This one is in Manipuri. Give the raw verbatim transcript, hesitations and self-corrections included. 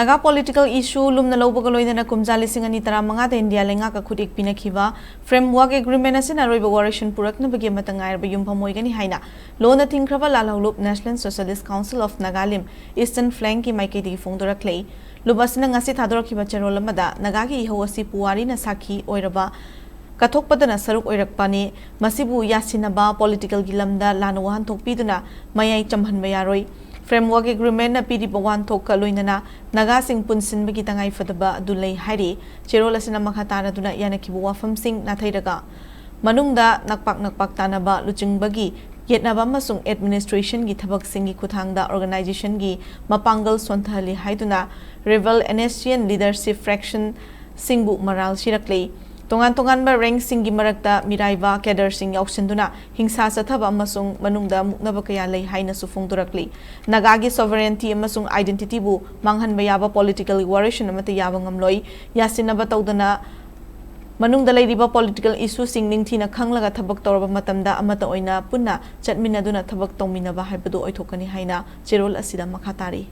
ꯅꯥꯒꯥ ꯄꯣꯂꯤꯇꯤꯀꯦꯜ ꯏꯁꯨ ꯂꯨꯝꯅ ꯂꯧꯕꯒ ꯂꯣꯏꯅꯅ ꯀꯨꯝꯖꯥ ꯂꯤꯁꯤꯡ ꯑꯅꯤ ꯇꯔꯥꯃꯉꯥꯗ ꯏꯟꯗꯤꯌꯥ ꯂꯩꯉꯥꯛꯀ ꯈꯨꯠꯌꯦꯛ ꯄꯤꯅꯈꯤꯕ ꯐ꯭ꯔꯦꯝꯋꯥꯔꯛ ꯑꯦꯒ꯭ꯔꯤꯃꯦꯟ ꯑꯁꯤꯅ ꯑꯔꯣꯏꯕ ꯋꯥꯔꯣꯏꯁꯤꯟ ꯄꯨꯔꯛꯅꯕꯒꯤ ꯑꯃꯠꯇ ꯉꯥꯏꯔꯕ ꯌꯨꯝꯐꯝ ꯑꯣꯏꯒꯅꯤ ꯍꯥꯏꯅ ꯂꯣꯟꯅ ꯊꯤꯡꯈ꯭ꯔꯕ ꯂꯥꯜꯍꯧꯂꯨꯞ National Socialist Council of Nagalim Eastern Flankꯀꯤ ꯃꯥꯏꯀꯩꯗꯒꯤ ꯐꯣꯡꯗꯣꯔꯛꯂꯤ꯫ ꯂꯨꯞ ꯑꯁꯤꯅ ꯉꯁꯤ ꯊꯥꯗꯣꯔꯛꯈꯤꯕ ꯆꯦꯔꯣꯜ ꯑꯃꯗ ꯅꯥꯒꯥꯒꯤ ꯏꯍꯧ ꯑꯁꯤ ꯄꯨꯋꯥꯔꯤꯅ ꯁꯥꯈꯤ ꯑꯣꯏꯔꯕ ꯀꯠꯊꯣꯛꯄꯗꯅ ꯁꯔꯨꯛ ꯑꯣꯏꯔꯛꯄꯅꯤ꯫ ꯃꯁꯤꯕꯨ ꯌꯥꯁꯤꯟꯅꯕ ꯄꯣꯂꯤꯇꯤꯀꯦꯜꯒꯤ ꯂꯝꯗ ꯂꯥꯟꯅ ꯋꯥꯍꯟꯊꯣꯛ ꯄꯤꯗꯨꯅ ꯃꯌꯥꯏ ꯆꯝꯍꯟꯕ ꯌꯥꯔꯣꯏ꯫ ꯐ꯭ꯔꯦꯝꯋꯥꯔꯛ ꯑꯦꯒ꯭ꯔꯤꯃꯦꯟꯅ ꯄꯤꯔꯤꯕ ꯋꯥꯍꯟꯊꯣꯛꯀ ꯂꯣꯏꯅꯅ ꯅꯥꯒꯥꯁꯤꯡ ꯄꯨꯟꯁꯤꯟꯕꯒꯤ ꯇꯉꯥꯏꯐꯗꯕ ꯑꯗꯨ ꯂꯩ ꯍꯥꯏꯔꯤ꯫ ꯆꯦꯔꯣꯜ ꯑꯁꯤꯅ ꯃꯈꯥ ꯇꯥꯔꯗꯨꯅ ꯌꯥꯅꯈꯤꯕ ꯋꯥꯐꯝꯁꯤꯡ ꯅꯥꯊꯩꯔꯒ ꯃꯅꯨꯡꯗ ꯅꯛꯄꯥꯛ ꯅꯛꯄꯥꯛ ꯇꯥꯟꯅꯕ, ꯂꯨꯆꯤꯡꯕꯒꯤ ꯌꯦꯠꯅꯕ ꯑꯃꯁꯨꯡ ꯑꯦꯗꯃꯤꯅꯤꯁꯇ꯭ꯔꯦꯁꯟꯒꯤ ꯊꯕꯛꯁꯤꯡꯒꯤ ꯈꯨꯠꯊꯥꯡꯗ ꯑꯣꯔꯒꯅꯥꯏꯖꯦꯁꯟꯒꯤ ꯃꯄꯥꯡꯒꯜ ꯁꯣꯟꯊꯍꯜꯂꯤ ꯍꯥꯏꯗꯨꯅ rebel and S C and leadership ꯐ꯭ꯔꯦꯛꯁꯟꯁꯤꯡꯕꯨ ꯃꯔꯥꯜ ꯁꯤꯔꯛꯂꯤ꯫ ꯇꯣꯉꯥꯟ ꯇꯣꯉꯥꯟꯕ ꯔꯦꯡꯁꯤꯡꯒꯤ ꯃꯔꯛꯇ ꯃꯤꯔꯥꯏꯕ ꯀꯦꯗꯔꯁꯤꯡ ꯌꯥꯎꯁꯤꯟꯗꯨꯅ ꯍꯤꯡꯁꯥ ꯆꯠꯊꯕ ꯑꯃꯁꯨꯡ ꯃꯅꯨꯡꯗ ꯃꯨꯛꯅꯕ ꯀꯌꯥ ꯂꯩ ꯍꯥꯏꯅꯁꯨ ꯐꯣꯡꯗꯣꯔꯛꯂꯤ꯫ ꯅꯥꯒꯥꯒꯤ ꯁꯣꯚꯔꯦꯟꯇꯤ ꯑꯃꯁꯨꯡ ꯑꯥꯏꯗꯦꯟꯇꯤꯇꯤꯕꯨ ꯃꯥꯡꯍꯟꯕ ꯌꯥꯕ ꯄꯣꯂꯤꯇꯤꯀꯦꯜ ꯋꯥꯔꯣꯏꯁꯤꯟ ꯑꯃꯠꯇ ꯌꯥꯕ ꯉꯝꯂꯣꯏ꯫ ꯌꯥꯁꯤꯟꯅꯕ ꯇꯧꯗꯅ ꯃꯅꯨꯡꯗ ꯂꯩꯔꯤꯕ ꯄꯣꯂꯤꯇꯤꯀꯦꯜ ꯏꯁꯨꯁꯤꯡ ꯅꯤꯡꯊꯤꯅ ꯈꯪꯂꯒ ꯊꯕꯛ ꯇꯧꯔꯕ ꯃꯇꯝꯗ ꯑꯃꯠꯇ ꯑꯣꯏꯅ ꯄꯨꯟꯅ ꯆꯠꯃꯤꯟꯅꯗꯨꯅ ꯊꯕꯛ ꯇꯧꯃꯤꯟꯅꯕ ꯍꯥꯏꯕꯗꯨ ꯑꯣꯏꯊꯣꯛꯀꯅꯤ ꯍꯥꯏꯅ ꯆꯦꯔꯣꯜ ꯑꯁꯤꯗ ꯃꯈꯥ ꯇꯥꯔꯤ꯫